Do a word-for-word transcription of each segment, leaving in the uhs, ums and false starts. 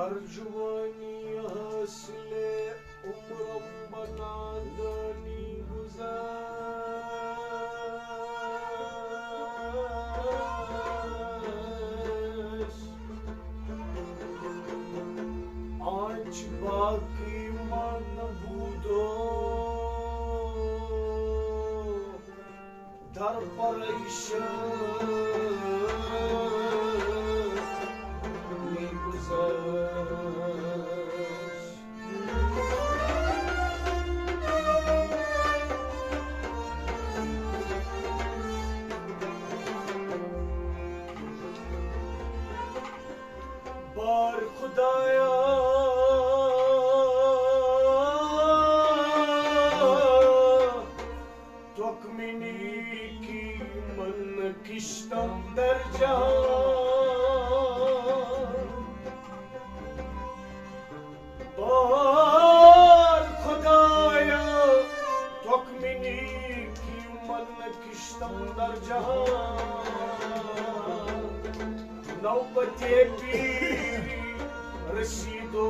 جوانی حاصل عمرم بہ نادانی گذشت۔ آنچ باقی مان بودو در پریشانی گذشت۔ بار خدایا، تک منی کی من کشتم در جان۔ بار خدایا، تک منی کی من کشتم در جهان۔ نوبت پیری رسیدو،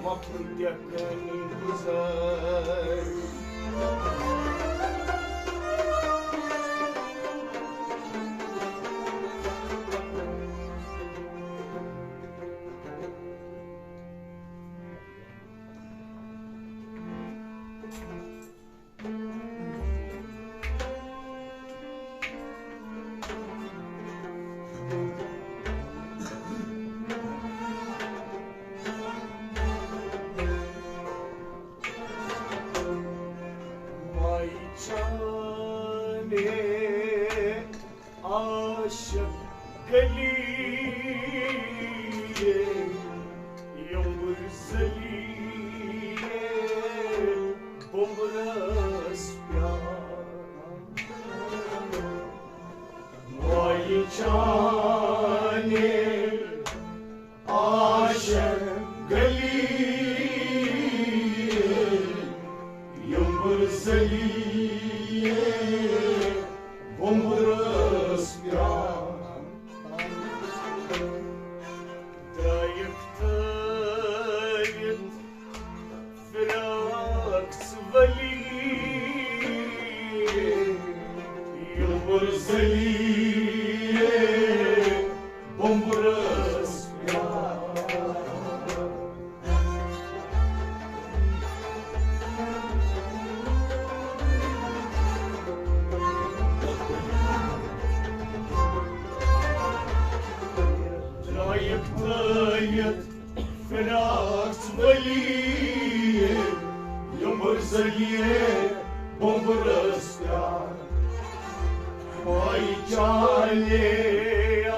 مکن دکنی گذر۔ مائی چانے عاشق گلی یمبر زلی بمبرس پیار۔ مائی چانے عاشق گلی یمبر زلی بمبرس پیار۔ درایک تھٲوِتھ فراق ژٕ ولی یمبر زلی بمبرس پیار۔ درایک تھٲوِتھ فراق ولی یمبر زلی بمبرس پیار۔ مائی چانے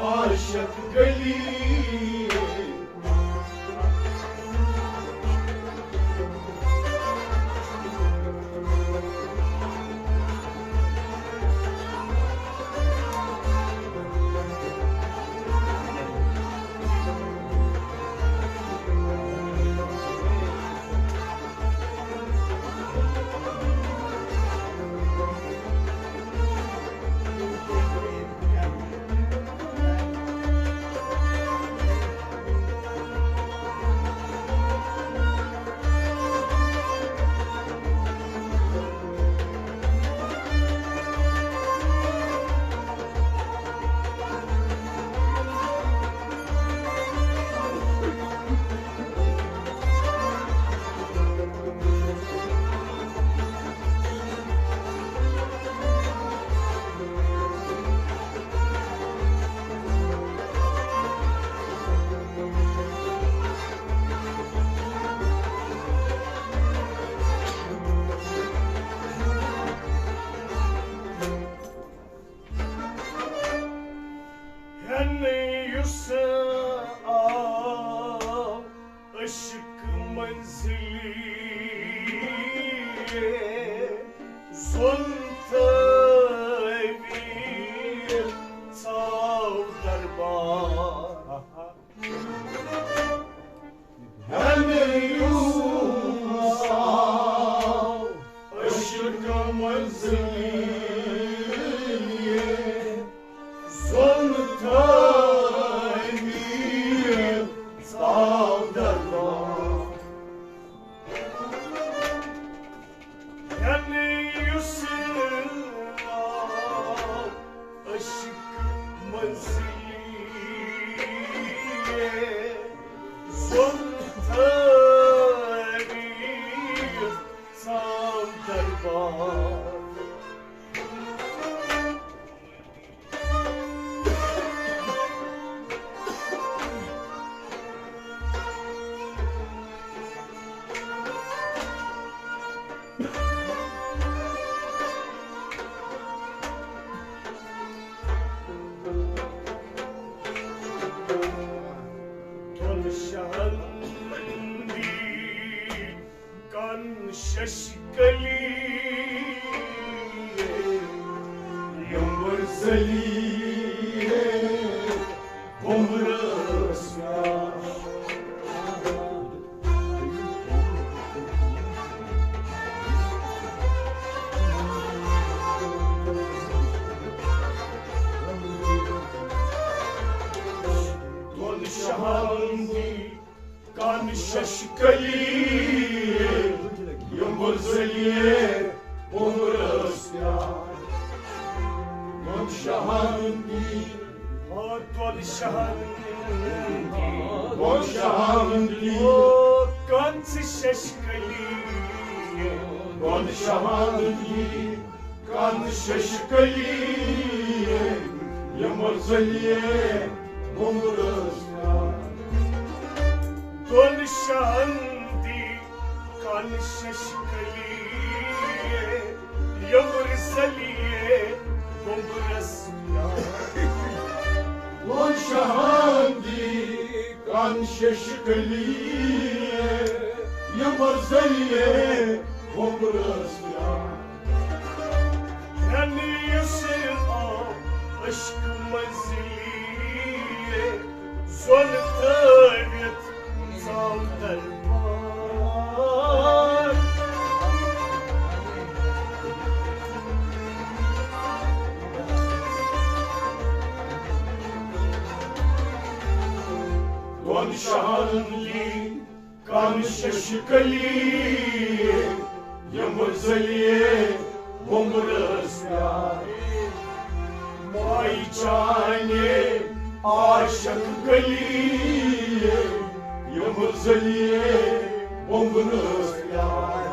عاشق گلی ہن یُس آو عشق منزلی زون تعبیر ژاو دربار۔ ہن یُس آو عشق منزلی زون تعبیر دۄن شاہن دی کن شش کلی، یمبر زلی بمبرس پیار۔ دۄن شاہن دی کن شش کلی، یمبر زلی بمبرس پیار۔ دۄن شاہن دی، آ، دۄن شاہن دی، دۄن شاہن دی، او، کن شش کلی، دۄن شاہن دی کن شش کلی، یمبر زلی بمبرس پیار۔ دۄن شاہن دی کن شش کلی، یمبر زلی بمبرس پیار۔ دۄن شاہن دی کن شش کلی، یمبر زلی بمبرس پیار۔ ہن یُس آو عشق منزلی، زۄن تھٲوِتھ ژاو دربار۔ دۄن شاہن لی کن شش کلی، یمبر زلی بمبرس پیار۔ ماے چانہِ عاشق کلی، یمبر زلی بمبرس پیار۔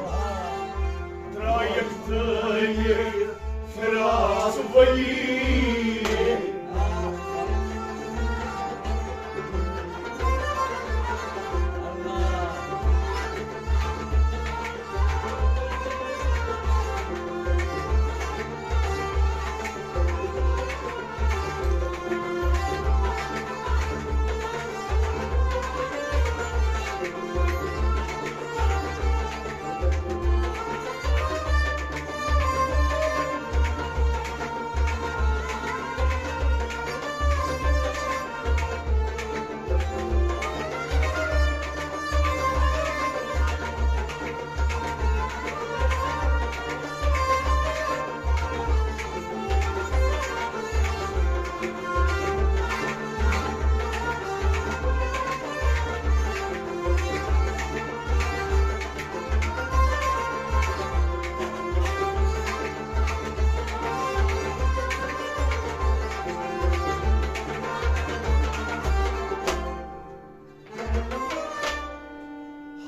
ترایکھ ترٲوِتھ فراق ولی۔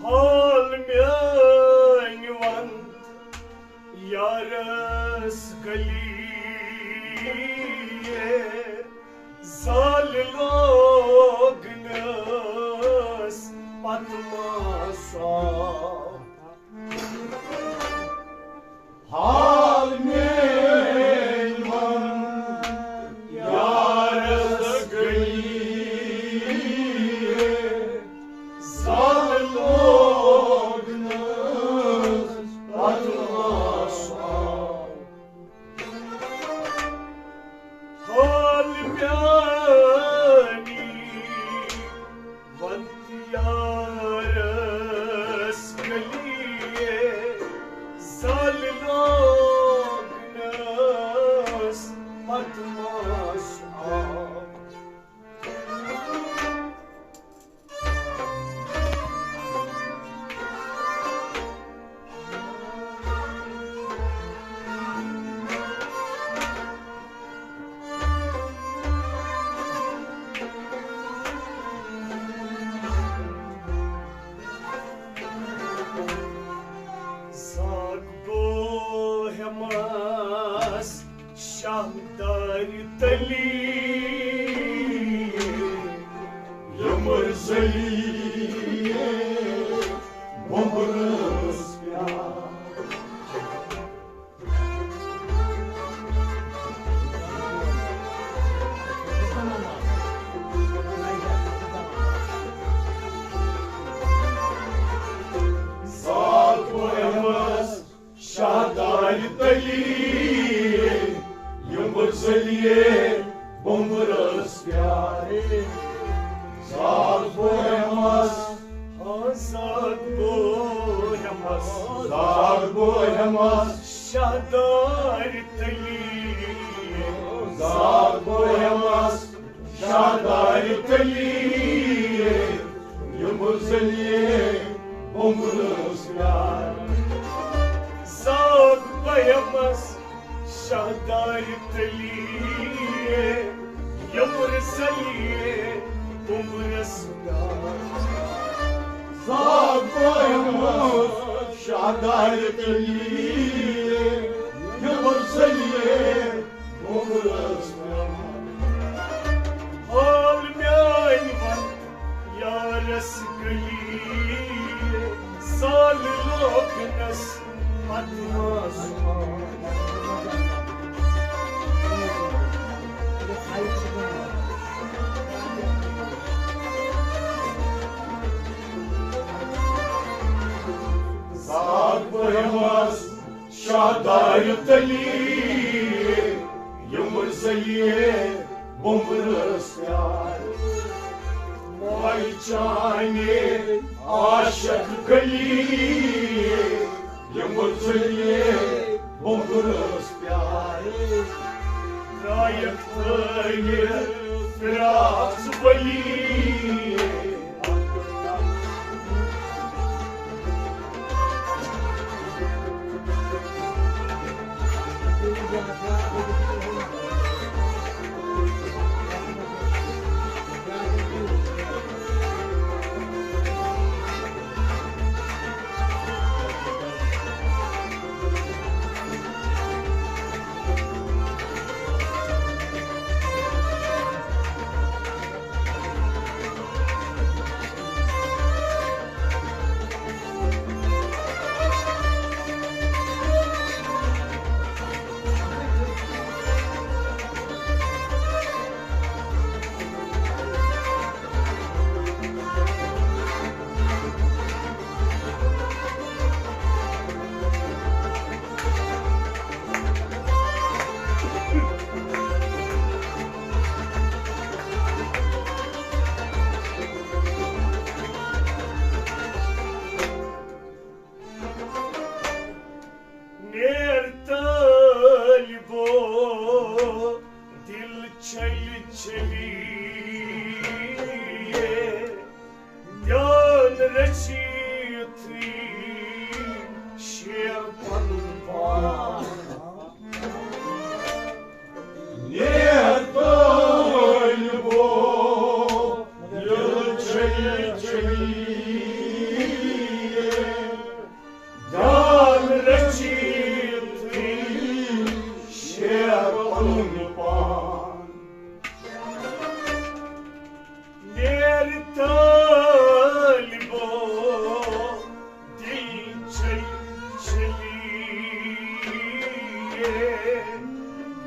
حال میٲنۍ ون یارس گلی، زال لوگنس پتہٕ ما سۄ۔ حال میٲنۍ ون یارس گلی، زال لوگنس پتہٕ ما سۄ۔ حال میٲنۍ ون یارس گلی۔ تلی، یمر زلی بمبرس پیار۔ زاگ بہمس شاہدار تلی، یمبر زلیے بمبرس پیارے۔ زاگ بہمس، ہاں، زاگ بہمس، زاگ بہمس شاہدار تلی، زاگ بہمس شاہدار تلی، یمبر زلیے بمبرس پیار۔ زاگ بہمس شاہدار تلی، یمبر زلیے بمبرس پیار۔ زاگ بہمس شاہدار تلی، یمبر زلیے بمبرس پیار۔ حال میانہِ ون یارس گلی، سال لوکنس پتہٕ آسمان۔ زاگ بہمس شاہدار تلی، یمبر زلیے بمبرس پیار۔ ماے چانہِ عاشق گلی، یمبر زلیے بمبرس پیار۔ ترایکھ تٲویٖز فراق ولی۔ نیر طٲلبو، دِل چھٔلۍ چھٔلۍ، دیان رٔچھِتھٕے شیر پنُن پان۔ نیر طٲلبو، دِل چھٔلۍ چھٔلۍ، دیان رٔچھِتھٕے شیر پنُن پان۔ نیر طٲلبو، دِل چھٔلۍ چھٔلۍ،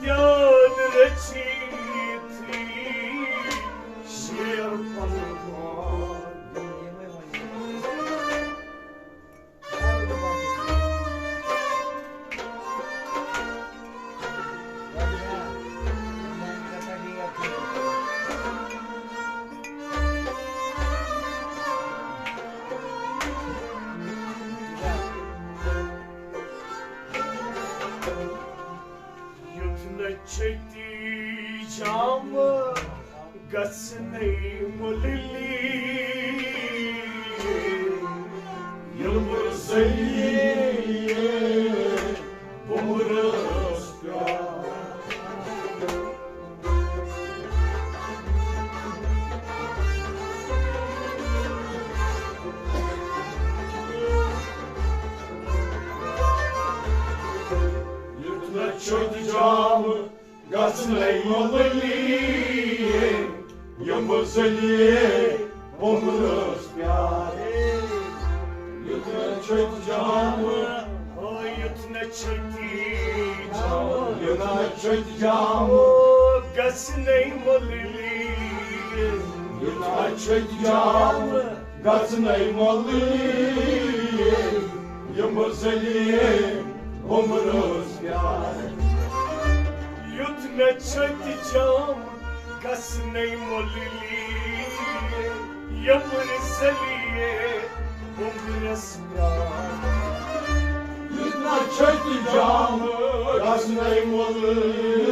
دیان رٔچھِتھٕے شیر پنُن پان۔ یُتھ نہٕ چھٹی جامہٕ گژھنَے مُللی، یمبر زلیے بمبرس پیار۔ یُتھ نہٕ چھٹی جامہٕ گژھنَے مۄللی، یِم ذٔلیل بومبرَس پیارے۔ یُتھ نہ چھُ جامہٕ، او یُتھ نہ چھُ جامہٕ، یُتھ نہ چھُ جامہٕ۔ گژھنَے مۄللی، یُتھ نہ چھُ جامہٕ۔ گژھنَے مۄللی، یِم ذٔلیل بومبرَس پیارے۔ یُتھ مےٚ چھٔتۍ جام، گژھنَے مۄللی، یِم ذٔلیل بومبرَس پیارے۔ یُتھ مےٚ چھٔتۍ جام، گژھنَے مۄللی،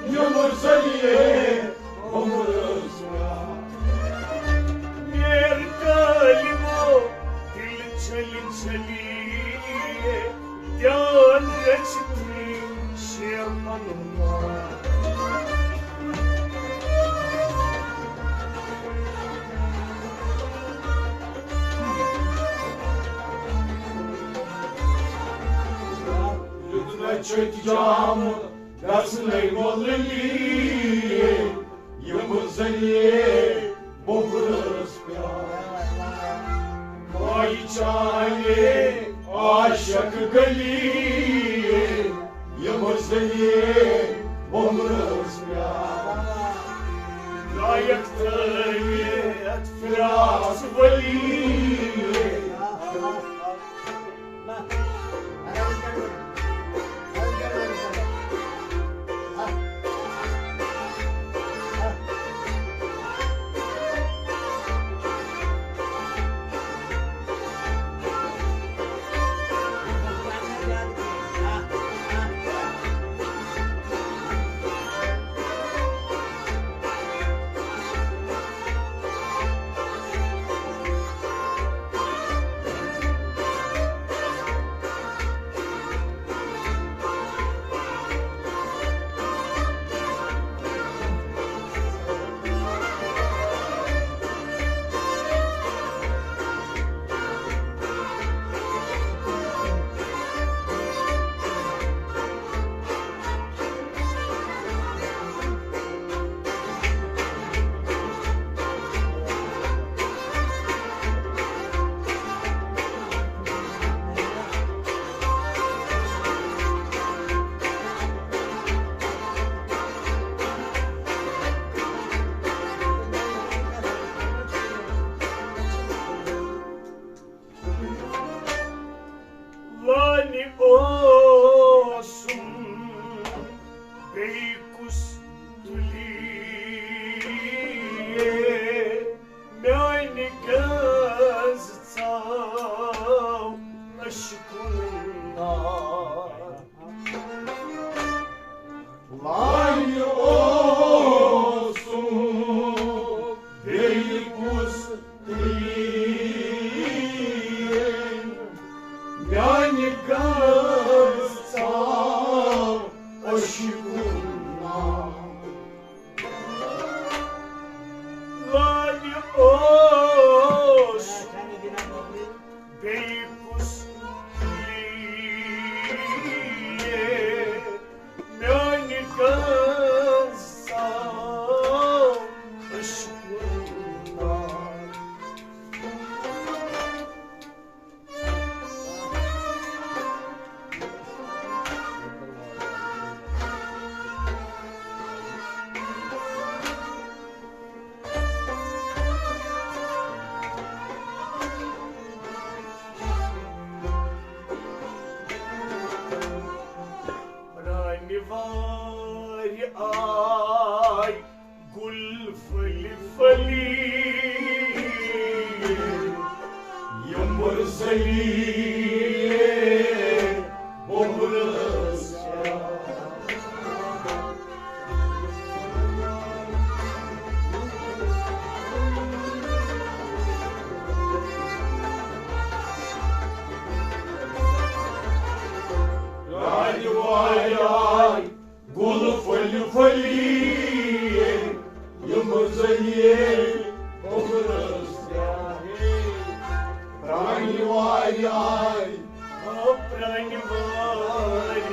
یِم ذٔلیل بومبرَس پیارے۔ میر کٲلِمو دِل چھٔلۍ چھٔلۍ، دیان رٔچھتھٕے شیر پنُن مال۔ یُتھ نہ چھُ جام گژھنَے مۄللی، یِم ذٔلیل بومبرَس پیارے۔ مایہِ چانہِ عاشق گلی، یِم ذٔلیل بومبرَس پیارے۔ لایق تربیت فراق ولی۔ لانہِ اوسُم بیٚیہِ کُس تُلی، میانہِ گنٛز ژاو عشقُن نار۔ لانہِ اوسُم بیٚیہِ کُس تُلِن، میانہِ گنٛز ژاو عشقُن نار۔ لانہِ اوس بیٚیہِ کُس لیے، میانہِ گنٛز ژاو عشقُن نار۔ پرانہِ وارِ آے گُل پھٔلۍ پھٔلۍ، یِم ذٔلیل بومبرَس رانہِ وارِ آے گُل پھٔلۍ پھٔلۍ، یِم ذٔلیل بومبرَس پیارے۔ پرانہِ وارِ آے، آ، پرانہِ وارِ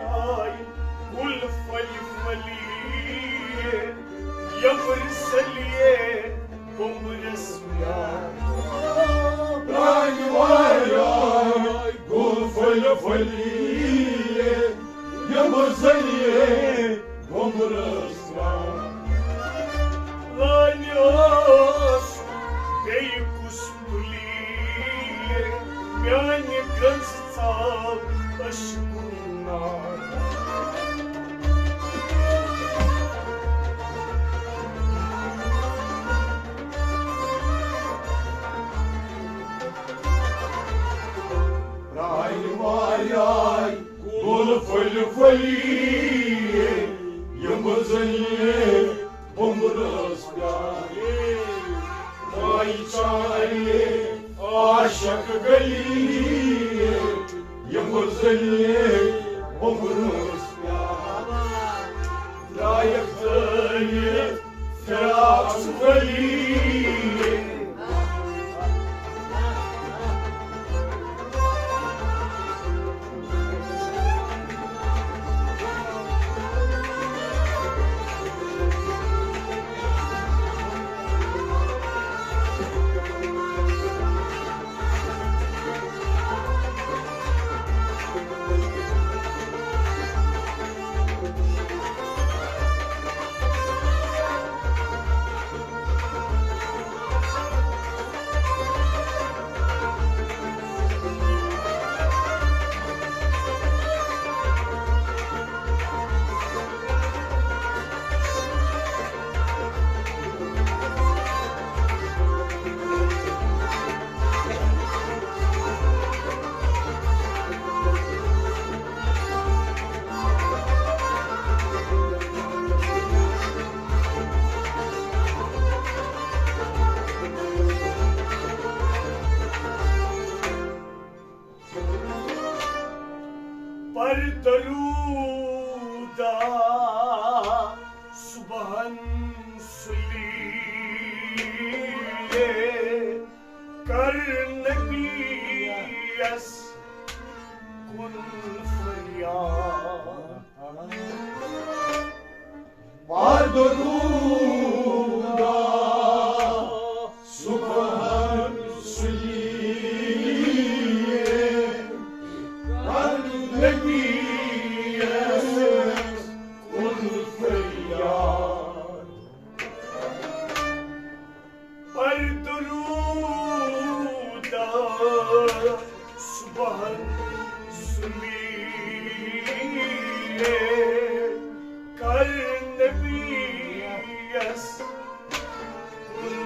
آے گُل پھٔلۍ پھٔلیے، یمبٕر سلیے، بومبرس پیار۔ پرانہِ وارِ آے گُل پھٔلۍ پھٔلیے، یمبٕر سلیے، بومبرس پیار۔ لانہِ اوس بیٚیہِ کُس پُلیے، میانہِ گٔنٛز ژاو اشکن نار۔ پرانہِ وارِ آے گُل پھٔلۍ پھٔلیے، یمبٕر سلیے، بومبرس پیار۔ مایہِ چارے عاشق گلی، یمبٕر سلیے، بومبرس پیار۔ درایکھ ترٲوِتھ فراق سُہ ولی۔ پر درود صبحن سُلی، کر نبیس کُن فریاد۔ پر درود صبحن سُلی، کر نبیس کُن فریاد۔ پر درود صبحن سُلی، کر نبیس کُن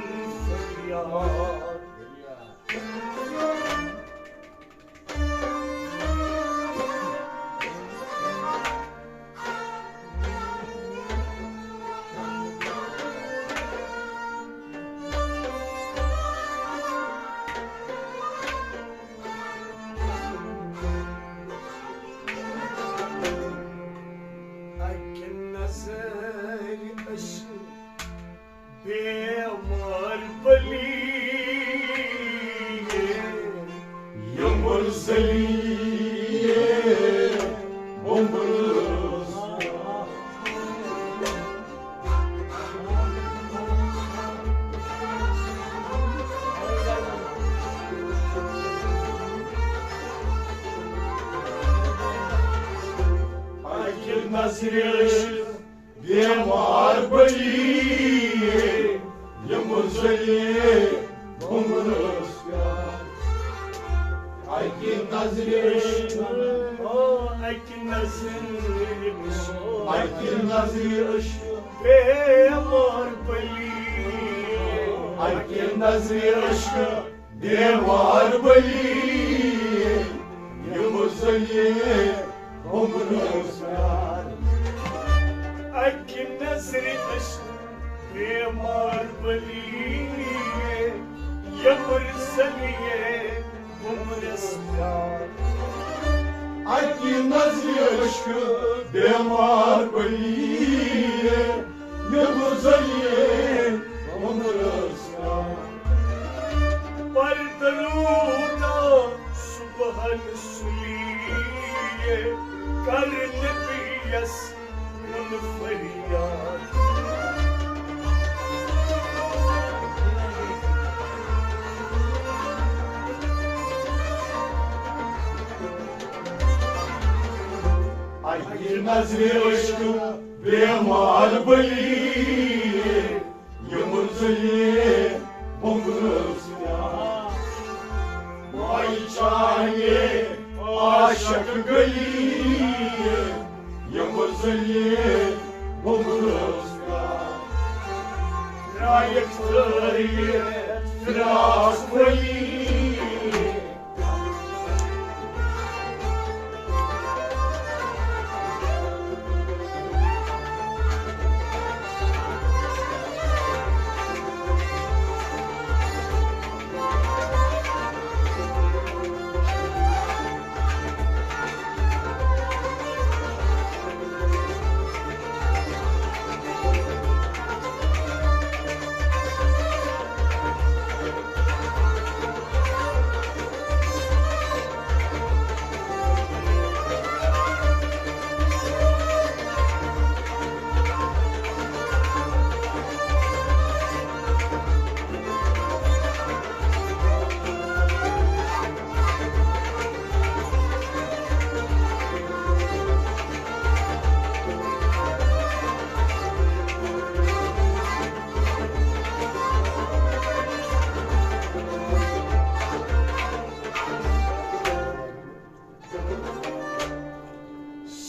فریاد۔ اکہِ نظرِ عشق بیمار بلی، یمبٕر سلیے، بومبرس۔ اکہِ نظرِ عشق بیمار بلی، یمبٕر سلیے، بومبرس پیار۔ اکہِ نظرِ عشق، او، اکہِ نظرِ عشق، اکہِ نظرِ عشق، بیمار بلی۔ اکہِ نظرِ عشق، دیوار بلی، یمبٕر سلیے، بومبرس پیار۔ اکہِ نظرِ عشق، بیمار بلی، یمبٕر سلیے، بومبرس پیار۔ اکہِ نظرِ عشق، بیمار بلی، یمبٕر سلیے، بومبرس پیار۔ پر درود صبحن سلیے، کر نبیَس کُن فریاد۔ اَکہِ نظرِ عشقہٕ بیمار بلی، یِم زلیل بُمبرس پیار۔ مایہِ چانہِ عاشق گلی، یِم زلیل بُمبرس پیار۔ رایَکھ تٲریٖخ فراق ولی۔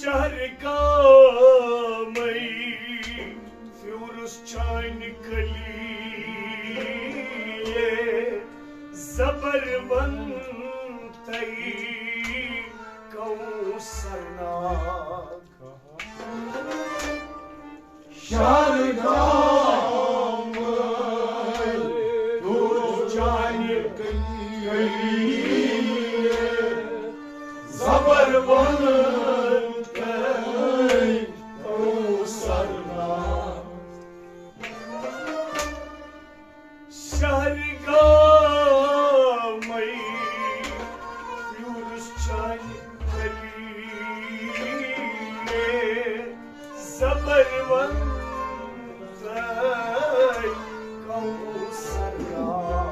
شہر گامے پھیوٗرُس چانہِ کلی، زبر ونتَے کوثرناگ۔ شہر گام دور چانہِ کلی، زبر ونتَے کوثرناگ۔ شہر گامے پھیوٗرُس چانہِ کلی، زبر ونتَے کوثرناگ۔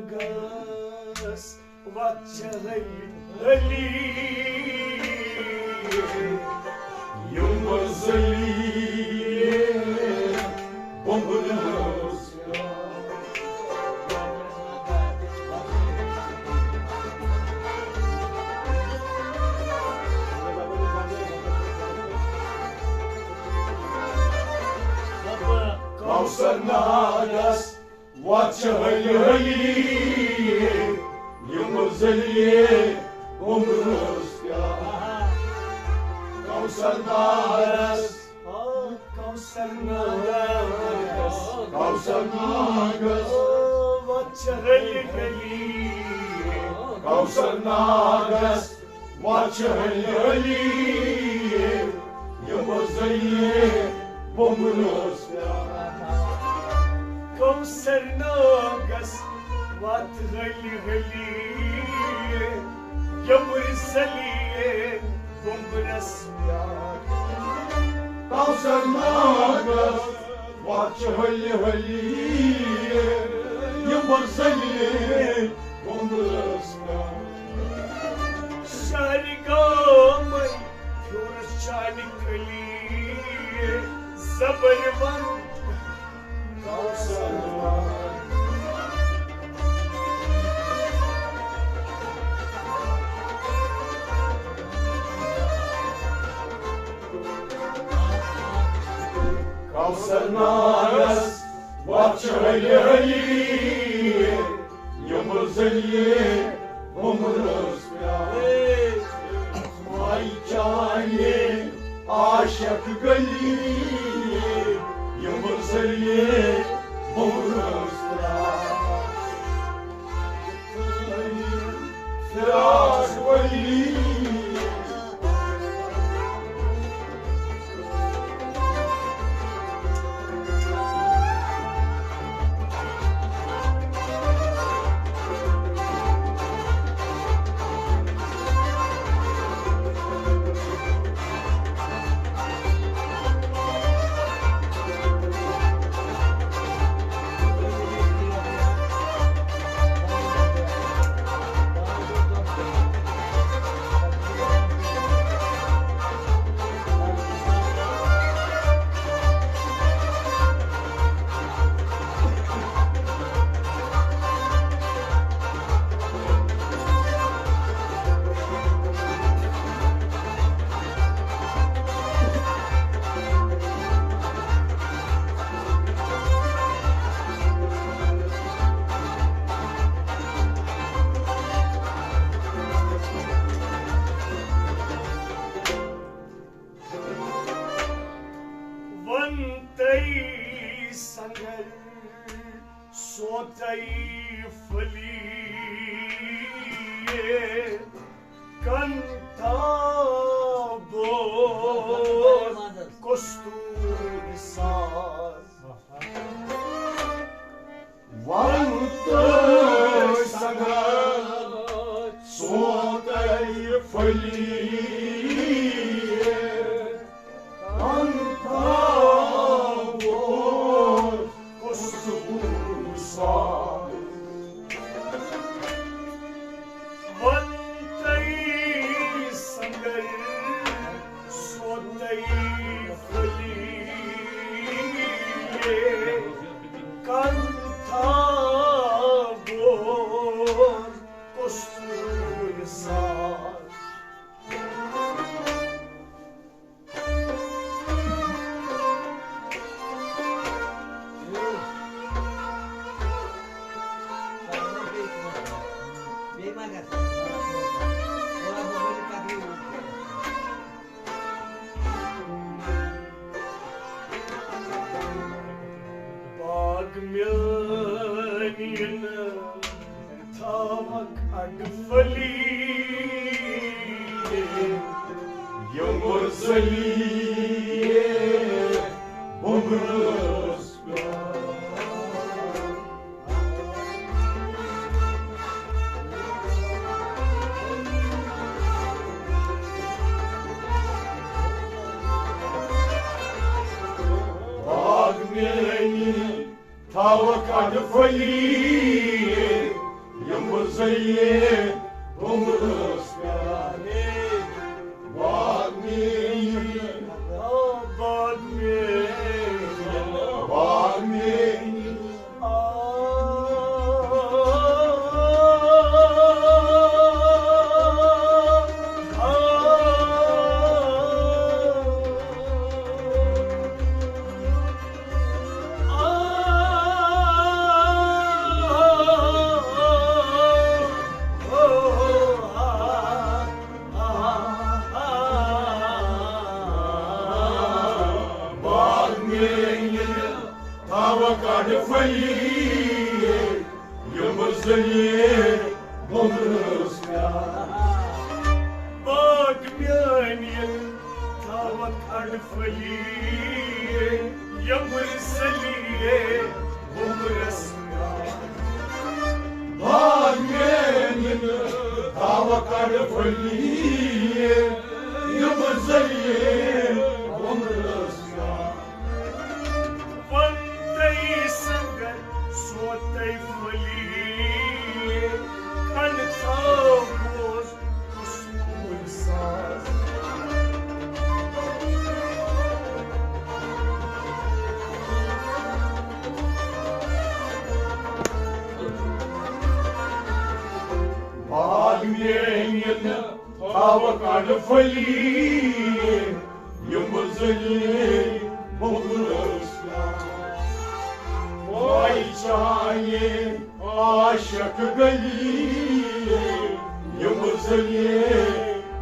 کوثرناگس وَتھ چھےٚ ہلی ہلی، یِم زلیل بُمبرس۔ کوثرناگس وَتھ چھےٚ ہلی ہلی، یِم زلیل بُمبرس پیار۔ کوثرناگس، کوثرناگس، کوثرناگس وَتھ چھےٚ ہلی ہلی، کوثرناگس وَتھ چھےٚ ہلی ہلی، یِم زلیل بُمبرس پیار۔ کوثرناگس وَتھ ہلی ہلی، یِم زلیل بُمبرس پیار۔ کوثرناگس وَتھ چھےٚ ہلی ہلی، یِم زلیل بُمبرس پیار۔ شہر گامے پھیوٗرُس چانہِ کلی، زبر ون کوثرناگ۔ کوثرناگس وَتھ چھےٚ ہلی ہلی، یِم زلیل بُمبرس پیار۔ مایہِ چانہِ عاشق گلی، یِم زلیل فراق ولی۔ ونتئی سنگر سوتئی پھلی کنتھا بوز کستور ساز۔ ونتئی سنگر سوتئی پھلی کنتھا بوز کستور ساز۔ ونتئی سنگر سوتئی پھلی کنتھا بوز کستور ساز۔ باغ میٲنۍ تھاوکھ اڈٕ پھلی، یمبر زلی بومبرس پیار۔ باغ میٲنۍ تھاوکھ اڈٕ پھلی، یمبر زلی بومبرس پیار۔ باغ میٲنۍ، باغ میٲنۍ، باغ میٲنۍ۔ باغ میٲنۍ تھاوکھ اڈٕ پھلی، یمبر زلی بومبرس پیار۔ باغ میٲنۍ تھاوکھ اڈٕ پھلی، یمبر زلی بومبرس پیار۔ باغ میٲنۍ تھاوکھ اڈٕ پھلی، یمبر زلی بومبرس پیار۔ ونتئی سنگر سوتئی پھلی، کنتھا بوز کستور ساز۔ باغ میٲنۍ تھاوکھ اڈٕ پھلی، یمبر زلی بومبرس پیار۔ وای چانہِ عاشق گلی، یمبر زلی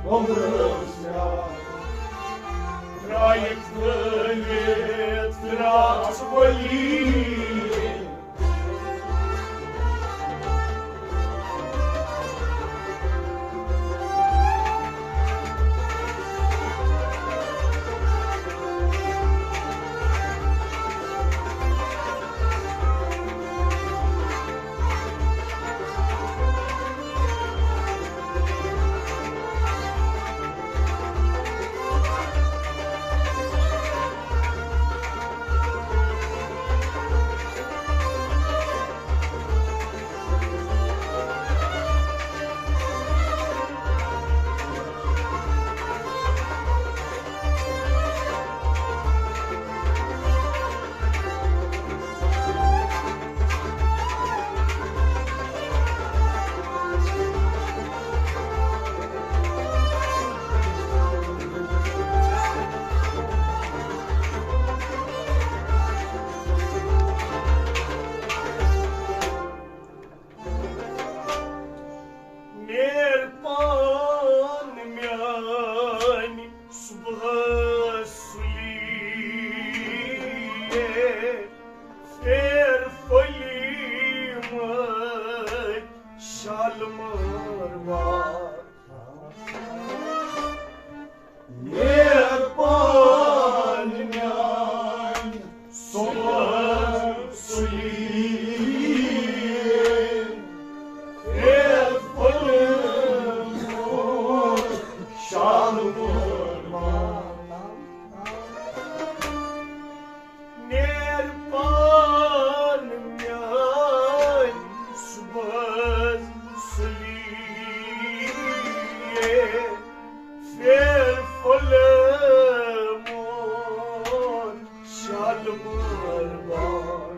بومبرس پیار۔ ترایکھ ترٲوِتھ تراژ ولی، پھیر پھۄلہِ مٲلۍ شالمٲر وار۔ نیر پان میانہِ سُلہِ سُلہِ۔ پھیر پھۄلہِ مٲلۍ شالمٲر وار۔ نیر پان میٲنۍ صبحس سُلی، پھیر پھۄلمُت شالمٲر باغ۔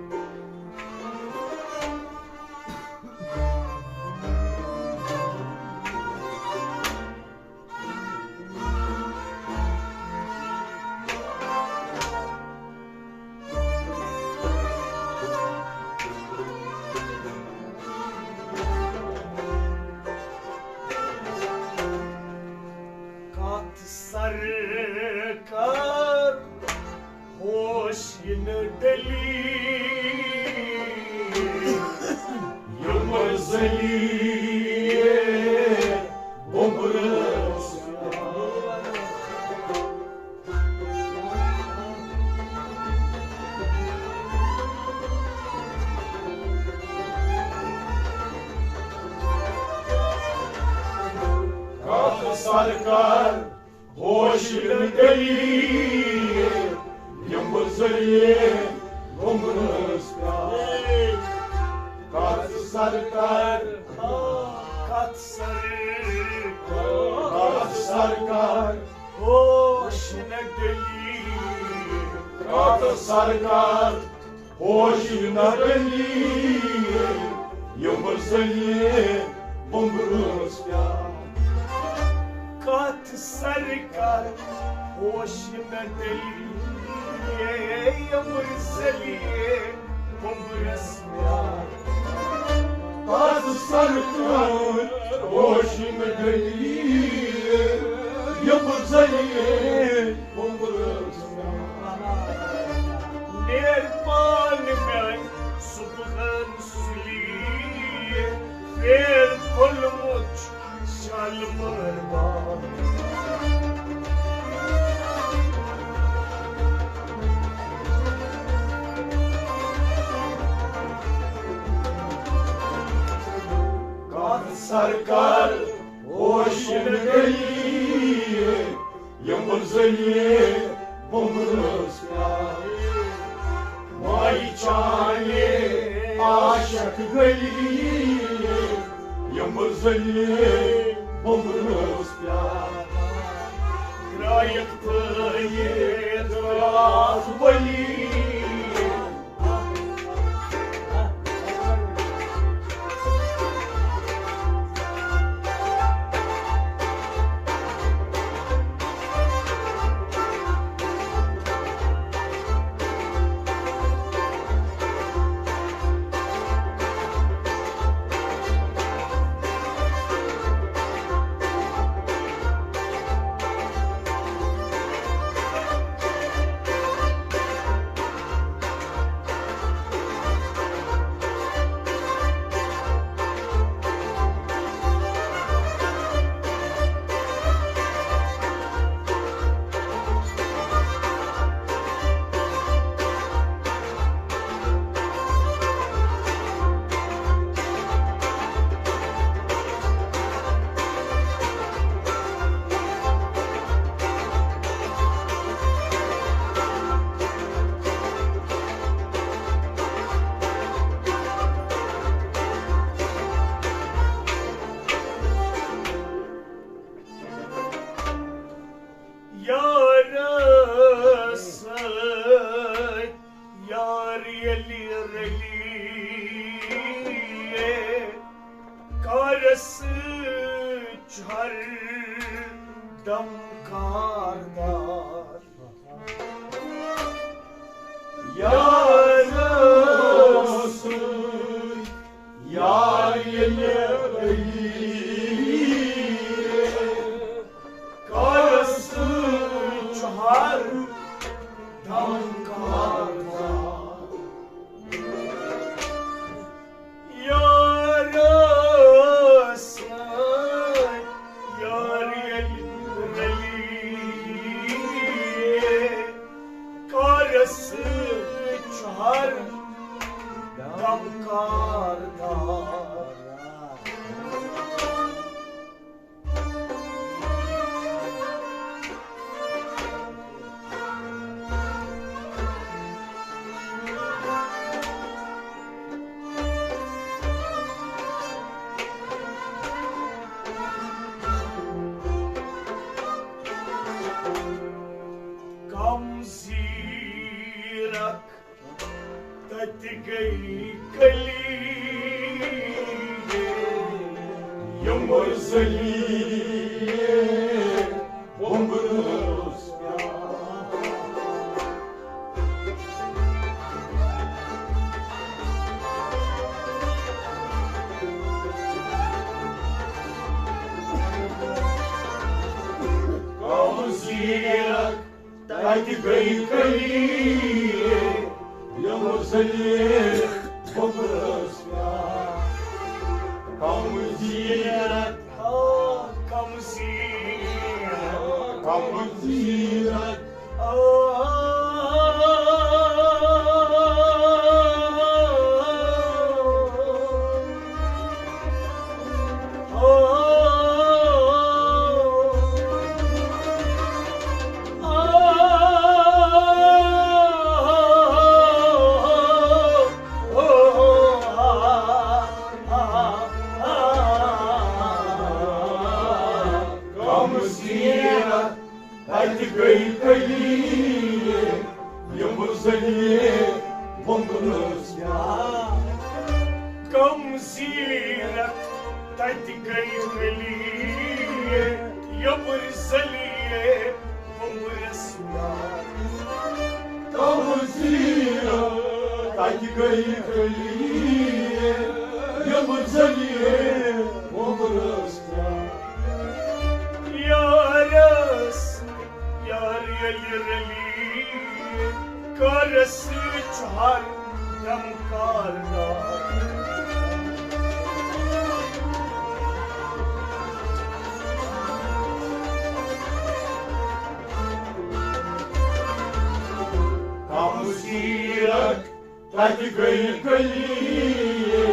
کتھ سر کر ہوش یِنہٕ ڈٔلی، یِم ذٔلیل بومبرس۔ کتھ سر کر ہوش یِنہٕ ڈٔلی، یِم ذٔلیل بومبرس پیار۔ کتھ سر کر، کتھ سر کر، کتھ سر کر ہوش یِنہٕ ڈٔلی، کتھ سر کر ہوش یِنہٕ ڈٔلی، یِم ذٔلیل بومبرس پیار۔ کتھ سر کر ہوش یِنہٕ ڈٔلی، یِم ذٔلیل بومبرس پیار۔ کتھ سر کر ہوش یِنہٕ ڈٔلی، یِم ذٔلیل بومبرس۔ نیر پان میانہِ صبحن سُلی، پھیر پھۄلمُت شالمٲر باغ۔ کتھ سر کر ہوش یِنہٕ ڈٔلی، یِم ذٔلیل بومبرس پیار۔ مایہِ چانہِ عاشق گٔلی، یِم ذٔلیل بومبرس پیار۔ درٛایکھ ترٛٲیِتھ راتھ ؤلی۔ یارس سۭتۍ یار ییٚلہِ رٔلی، کارس سۭتۍ چھُ ہر دم کاردار۔ یار سۭتۍ یار ییٚلہِ رٔلی، کارس سۭتۍ چھُ ہر دم کاردار۔ کم کاردار۔ کم زیرک تتہِ گٔے کلی، یِم ذٔلیل بومبرس کم زیرک تتہِ گٔے کلی، یِم ذٔلیل بومبرس پٮ۪ٹھ۔ کم زیرک، آ، کم زیرک، کم زیرک۔ آ، کم زیرک تتہِ گٔے کلی، یِم ذٔلیل بومبرس پٮ۪ٹھ۔ کم زیرک تتہِ گٔے کلی، یِم ذٔلیل بومبرس پٮ۪ٹھ۔ کم زیرک تتہِ گٔے کلی، یِم ذٔلیل بومبرس پٮ۪ٹھ۔ یارس یار ییٚلہِ رٔلی، کارس سۭتۍ چھُ ہر دم کاردار۔ کم زیرک تتہِ گٔے کلی،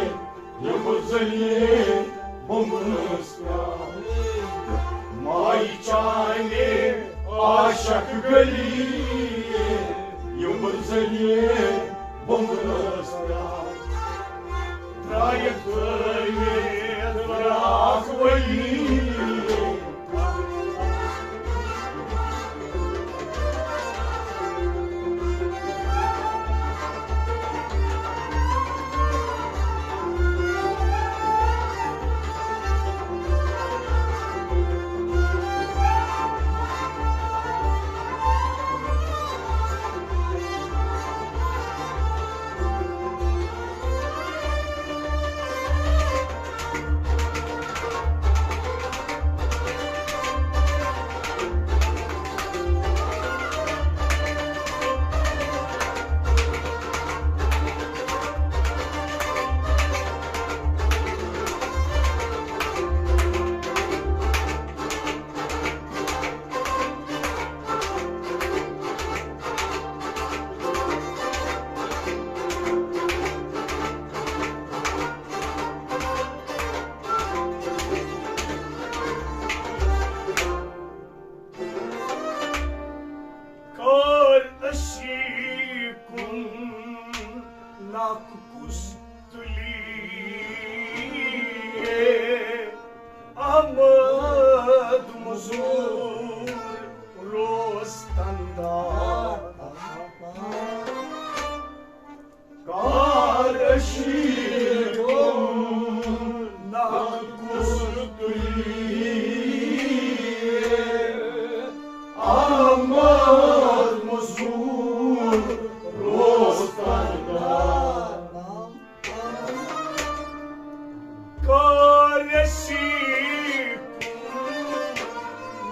یِم ذٔلیل بومبرس پٮ۪ٹھ۔ ماے چانہِ عاشق گلی، یِم ذٔلیل بومبرس پٮ۪ٹھ۔ ترٛایہِ ترٛٲوِتھ بیٛاکھ ؤلی۔ کار اشی کن ناک کس تلی، احمد مزور روز تندار۔ کار اشی کن ناک کس تلی، احمد مزور روز تندار۔ کار اشی کن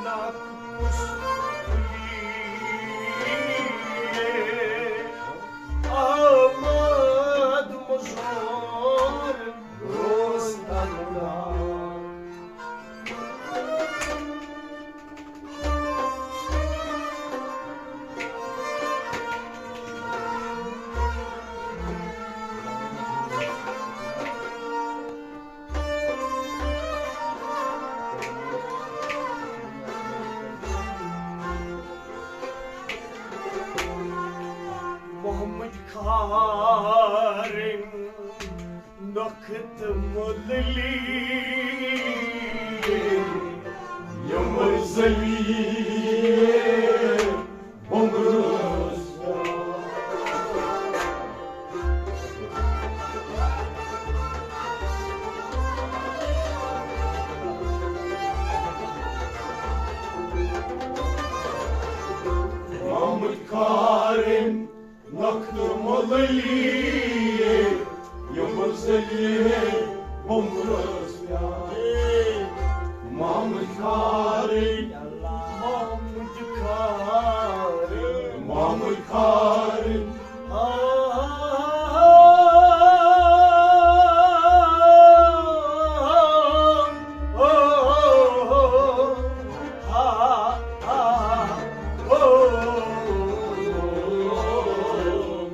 ناک کس تلی، نۄکھٕ تہٕ مۄللی یِم ذٔلیل بومبرس۔ آمٕتۍ کھارٕنۍ نۄکھٕ تہٕ مۄللی یِم ذٔلیل بومبرس۔ محمد کھارٕنۍ، محمد کھارٕنۍ، محمد کھارٕنۍ۔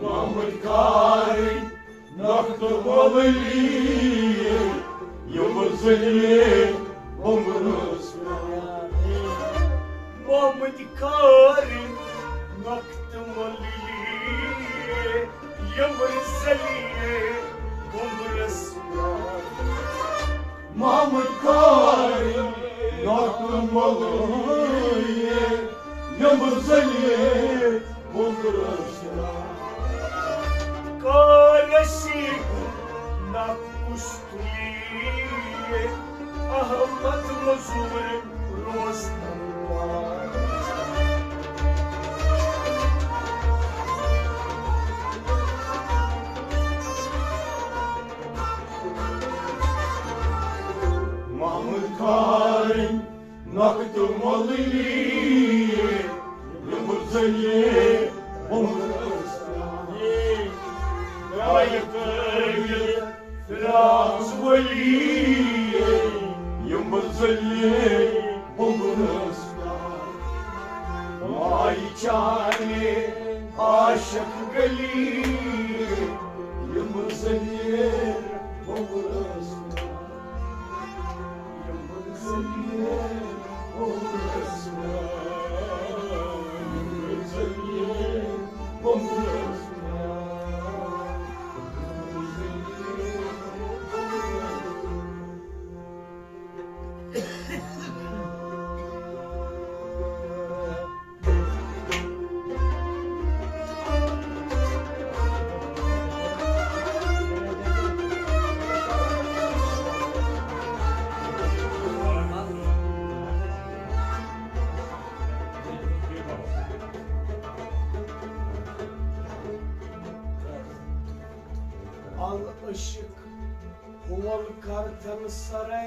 محمد کھارٕنۍ نۄکھٕ تہٕ مۄللی یِم ذٔلیل بومبرس۔ محمد کھارٕنۍ نۄکھٕ تہٕ مۄللی یِم ذٔلیل بومبرس۔ محمد کھارٕنۍ نۄکھٕ تہٕ مۄللی یِم ذٔلیل بومبرس۔ کارسی نہ کُس تُلی احمد مزور روز۔ محمد کھارٕنۍ نۄکھٕ تہٕ مۄللی یِم ذٔلیل بومبرس۔ فراز ولی یِم ذٔلیل بومبرس۔ مایہِ چانہِ عاشق گلی یِم ذٔلیل بومبرس۔ العشق کول کرتن سرے۔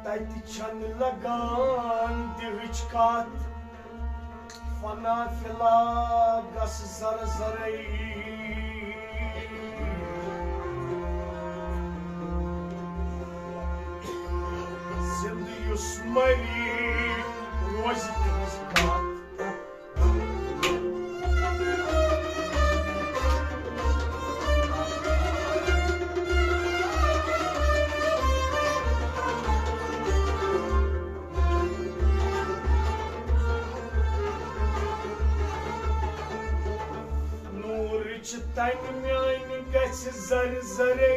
تتہِ چھنہٕ لگان دِلٕچ کتھ، فنا فلا گژھ زر زرے۔ زندٕ یُس مری روزِ تِہنٛز کتھ۔ نوٗرٕچ تنہِ میانہِ گژھِ زر زرے۔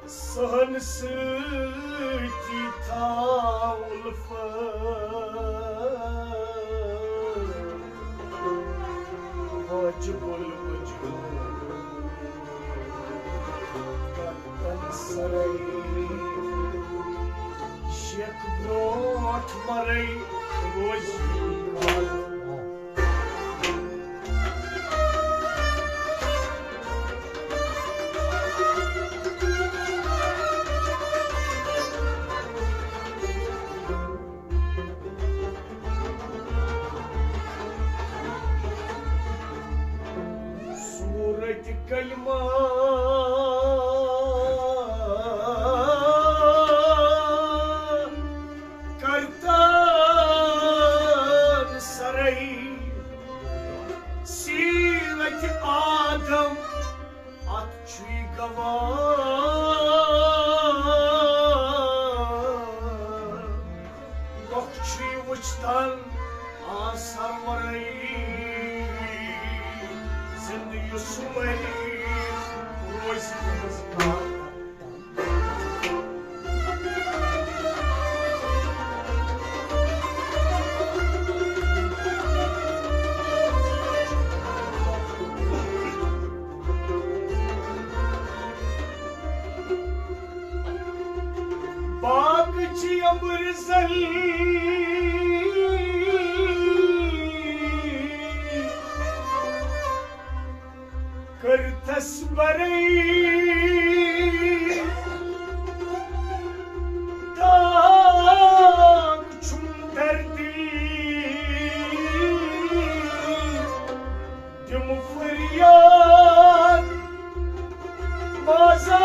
صحن سۭتی تھاو الفت واجب الوجود کرتن سرے۔ شیخ برونٹھ مرے روزی۔ سورت کلمہ کرتن سرے۔ سیرت آدم اتھ چھُے گواہ۔ پاک چی امبر زل کرتس برئی، داغ چھم دردی، دم فریاد مازا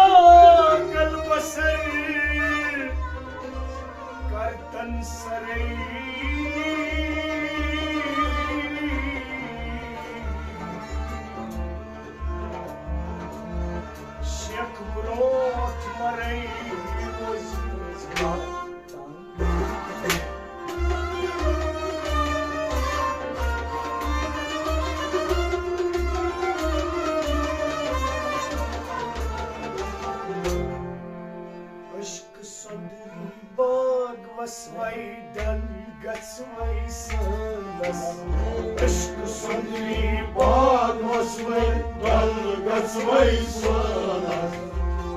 کل بسر کرتن سرئی۔ شیخ برونٹھ مرئی روزی روزگار۔ عشق سۄندری باغ وسوے ڈل گژھوے سٲلس۔ عشق سۄندری باغ وسوے ڈل گژھوے سٲلس۔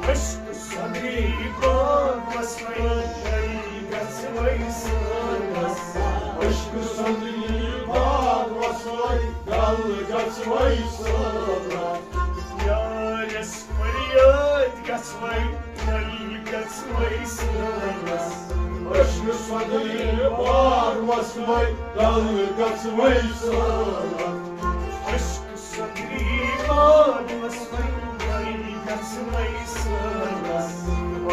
عشق سۄندری باغ وسوے ڈل گژھوے سٲلس۔ عشق سۄندری باغ وسوے ڈل گژھوے سٲلس۔ یارس فریاد گژھوے ڈل گژھوے سٲلس۔ عشق سۄندری باغ وسوے ڈل گژھوے سٲلس۔ عشق سۄندری باغ وسوے ڈل گژھوے سٲلس۔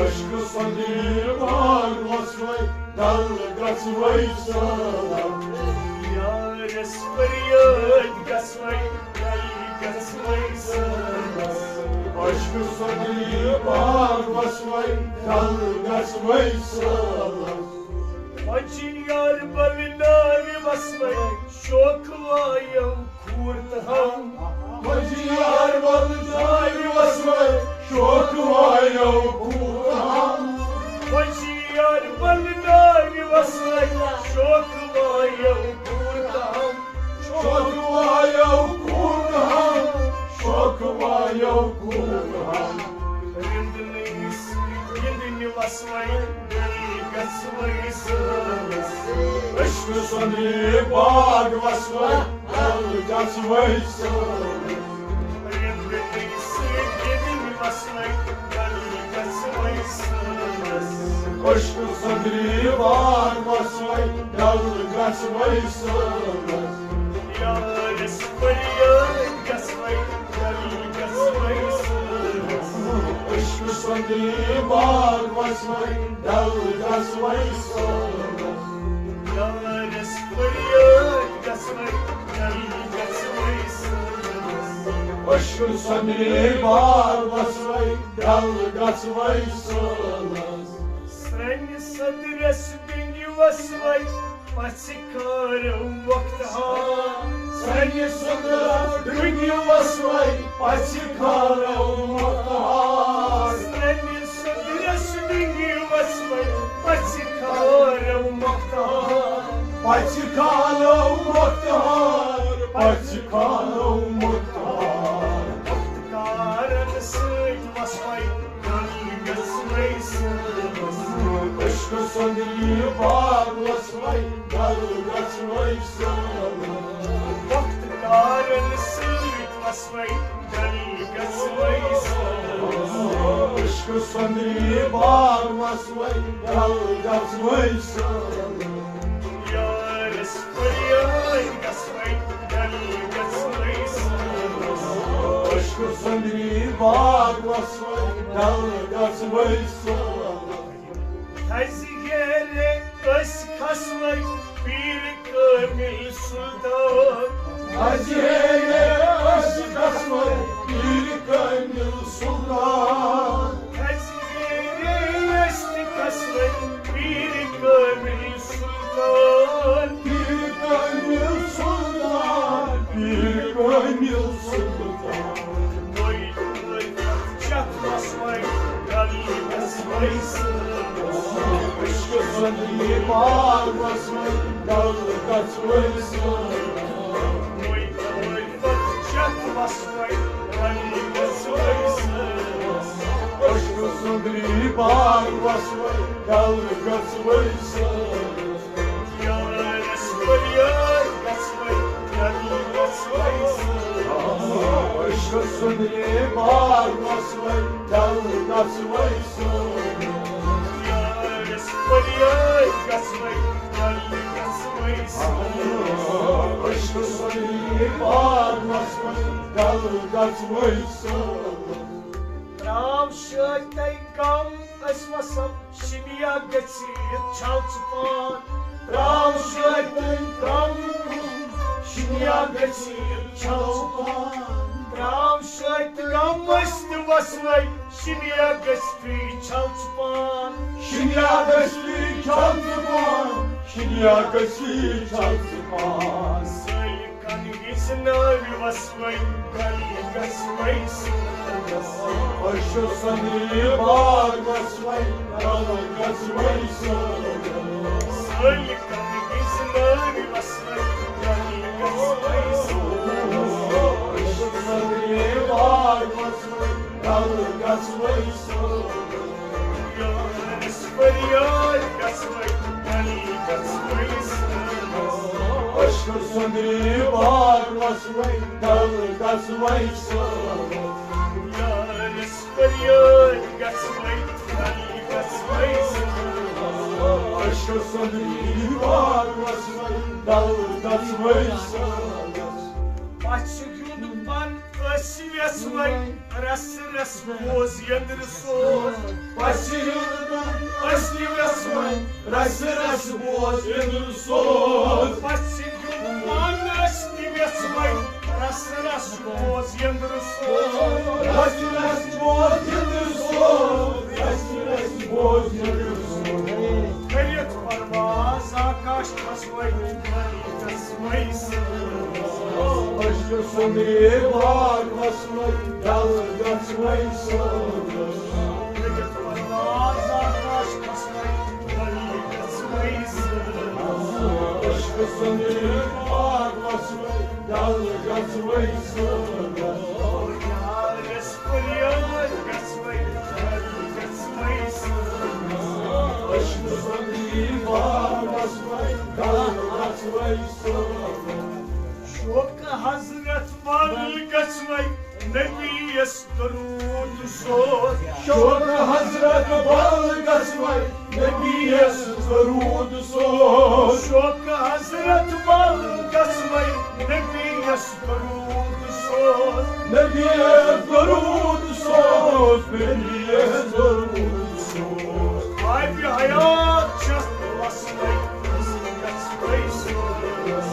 عشق سۄندری باغ وسوے ڈل گژھوے سٲلس۔ یارس فریاد گژھوے ڈل گژھوے سٲلس۔ عشق سۄندری باغ وسوے ڈل گژھوے سٲلس۔ مجی یار بل ناوِ وسوے شوق وایو کھوٗر تہٕ ہم۔ مجی یار بل ناوِ وسوے شوق وایو کھوٗر تہٕ ہم۔ مجی یار بل ناوِ وسوے شوق وایو کھوٗر تہٕ ہم۔ شوق وایو کھوٗر تہٕ ہم۔ شوق وایو کھوٗر تہٕ ہم۔ رِنٛدنٕے سۭتۍ گِنٛدنہِ وسوے ڈل گژھوے سٲلس۔ عشق سۄندری باغ وسوے ڈل گژھوے سٲلس۔ رِنٛدنٕے سۭتۍ گِنٛدنہِ وسوے ڈل گژھوے سٲلس۔ عشق سۄندری باغ وسوے ڈل گژھوے سٲلس۔ یارس فریاد گژھوے ڈل گژھوے سٲلس۔ عشق سۄندری باغ وسوے ڈل گژھوے سٲلس۔ یارس فریاد گژھوے ڈل گژھوے سٲلس۔ عشق سۄندری باغ وسوے ڈل گژھوے سٲلس۔ سرٛنہِ سٔدرس بِنٛگہِ وسوے پژھِ کارو وقتہٕ ہار۔ سرٛنہِ سٔدرس بِنٛگہِ وسوے پژھِ کارو وقتہٕ ہار۔ سرٛنہِ سٔدرس بِنٛگہِ وسوے پژھِ کارو وقتہٕ ہار۔ پژھِ کارو وقتہٕ ہار۔ پژھِ کارو وقتہٕ ہار۔ وقتہٕ کارن سۭتۍ وسوے ڈل گژھوے سٲلس۔ عشق سۄندری باغ وسوے ڈل گژھوے سٲلس۔ وقتہٕ کارن سۭتۍ وسوے ڈل گژھوے سٲلس۔ عشق سۄندری باغ وسوے ڈل گژھوے سٲلس۔ یارس فریاد گژھوے ڈل گژھوے سٲلس۔ عشق سۄندری باغ وسوے ڈل گژھوے سٲلس۔ تھزِ ہیرِ أسۍ کھسوے پیٖر کٲمِل سُلطان۔ تھزِ ہیرِ أسۍ کھسوے پیٖر کٲمِل سُلطان۔ تھزِ ہیرِ أسۍ تہِ کھسوے پیٖر کٲمِل سُلطان۔ پیٖر کٲمِل سُلطان۔ پیٖر کٲمِل سُلطان۔ وۄنۍ وۄنۍ چتھ وسوے ڈل گژھوے سٲلس۔ عشق سۄندری باغ وسوے ڈل گژھوے سٲلس۔ وۄنۍ وۄنۍ چتھ وسوے ڈل گژھوے سٲلس۔ عشق سۄندری باغ وسوے، ڈل گژھوے سٲلَس۔ یارس فریاد گژھوے، ڈل گژھوے سٲلَس۔ عشق سُنٛدرِ باغ وسوے، ڈل گژھوے سٲلَس۔ یارس فریاد گژھوے، ڈل گژھوے سٲلَس۔ عشق سُنٛدرِ باغ وسوے، ڈل گژھوے سٲلَس۔ ترٛاو شٲتۍ غم، أسۍ وسو شِنیا گٔژھِتھ چھل ژٕ پان۔ ترٛاو شٲتۍ غم، شِنیا گٔژھِتھ چھل ژٕ پان۔ ترٛاو شٲتۍ غم، أسۍ تہِ وسوے شِنیا گٔژھِتھ چھل ژٕ پان۔ شِنیا گٔژھِتھ چھل ژٕ پان۔ شِنیا گٔژھِتھ چھل ژٕ پان۔ سٲلۍ کن ہٕنٛز ناوِ وسوے، ڈل گژھوے سٲلَس۔ عشق سُنٛدرِ باغ وسوے، ڈل گژھوے سٲلَس۔ سٲلۍ کن ہٕنٛز ناوِ وسوے، ڈل گژھوے سٲلَس۔ عشق سُنٛدرِ باغ وسوے، ڈل گژھوے سٲلَس۔ یارس فریاد گژھوے، ڈل گژھوے سٲلَس۔ عشق سُنٛدرِ باغ وسوے، ڈل گژھوے سٲلَس۔ یارس فریاد گژھوے، ڈل گژھوے سٲلَس۔ عشق سُنٛدرِ باغ وسوے، ڈل گژھوے سٲلَس۔ پژھِ ہُنٛد پن أسۍ وٮ۪ژھ وۄنۍ، رس رس بوز یندر سوز۔ پژھِ ہُنٛد پن أسۍ وٮ۪ژھ وۄنۍ، رس رس بوز یندر سوز۔ پژھِ ہُنٛد پن أسۍ تہِ وٮ۪ژھ وۄنۍ، رس رس بوز یندر سوز۔ رس رس بوز یندر سوز، رس رس بوز یندر سوز۔ کٔرِتھ پرواز آکاش وسوے، ڈل گژھوے سٲلَس۔ عشق سُنٛدرِ باغ وسوے، ڈل گژھوے سٲلَس۔ کٔرِتھ پرواز آکاش وسوے، ڈل گژھوے سٲلَس۔ عشق سُنٛدرِ باغ وسوے، ڈل گژھوے سٲلَس۔ یارس فریاد گژھوے، ڈل گژھوے سٲلَس۔ عشق سُنٛدرِ باغ وسوے، ڈل گژھوے سٲلَس۔ شوق حضرت بل گژھوے، نبی یس درود سوز۔ شوق حضرت بل گژھوے، نبی یس درود سوز۔ شوق حضرت بل گژھوے، نبی یس درود سوز۔ نبی یس درود سوز، نبی یس درود سوز۔ آبِ حیات چھس وسوے، گژھوے سٲلَس۔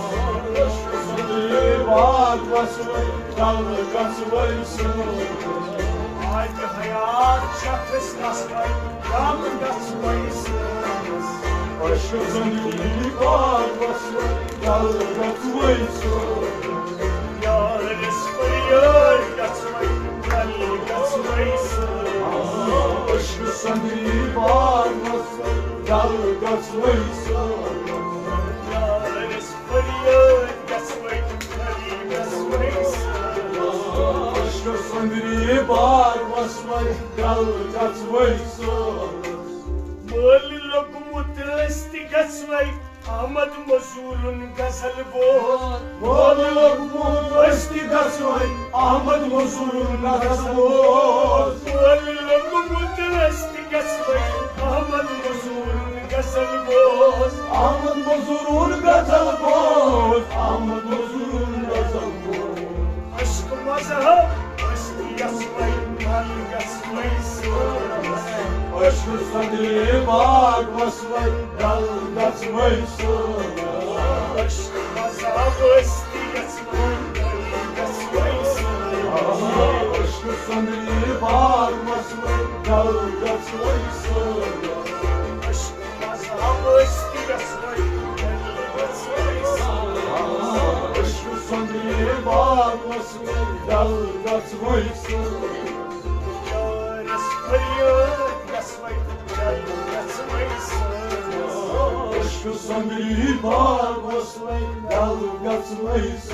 عشق سُنٛدرِ باغ وسوے، ڈل گژھوے سٲلَس۔ آبِ حیات چھس وسوے، ڈل گژھوے سٲلَس۔ عشق سُنٛدرِ باغ وسوے، ڈل گژھوے سٲلَس۔ یارس فریاد گژھوے، ڈل گژھوے سٲلَس۔ عشق سُنٛدرِ باغ وسوے، ڈل گژھوے سٲلَس۔ یارس فریاد گژھوے، ڈل گژھوے سٲلَس۔ عشق سُنٛدرِ باغ وسوے، ڈل گژھوے سٲلَس۔ مٲلہٕ لوٚگمُت أسۍ تہِ گژھوے، احمد مزورُن غزل بوز۔ مٲلہٕ لوٚگمُت أسۍ تہِ گژھوے، احمد مزورُن غزل بوز۔ مٲلہٕ لوٚگمُت أسۍ تہِ گژھوے، احمد مزورُن غزل بوز۔ احمد مزورُن غزل بوز، احمد مزورُن غزل بوز۔ عشق مذہب أسۍ تہِ یژھوے، ڈل گژھوے سٲلَس۔ عشق سُنٛدرِ باغ وسوے، ڈل گژھوے سٲلَس۔ عشق مذہب أسۍ تہِ یژھوے، ڈل گژھوے سٲلَس۔ عشق سُنٛدرِ باغ وسوے، ڈل گژھوے سٲلَس۔ عشق مذہب أسۍ تہِ یژھوے، ڈل گژھوے سٲلَس۔ عشق سُنٛدرِ باغ وسوے، ڈل گژھوے سٲلَس۔ یارس فریاد گژھوے، ڈل گژھوے سٲلَس۔ عشق سُنٛدرِ باغ وسوے، ڈل گژھوے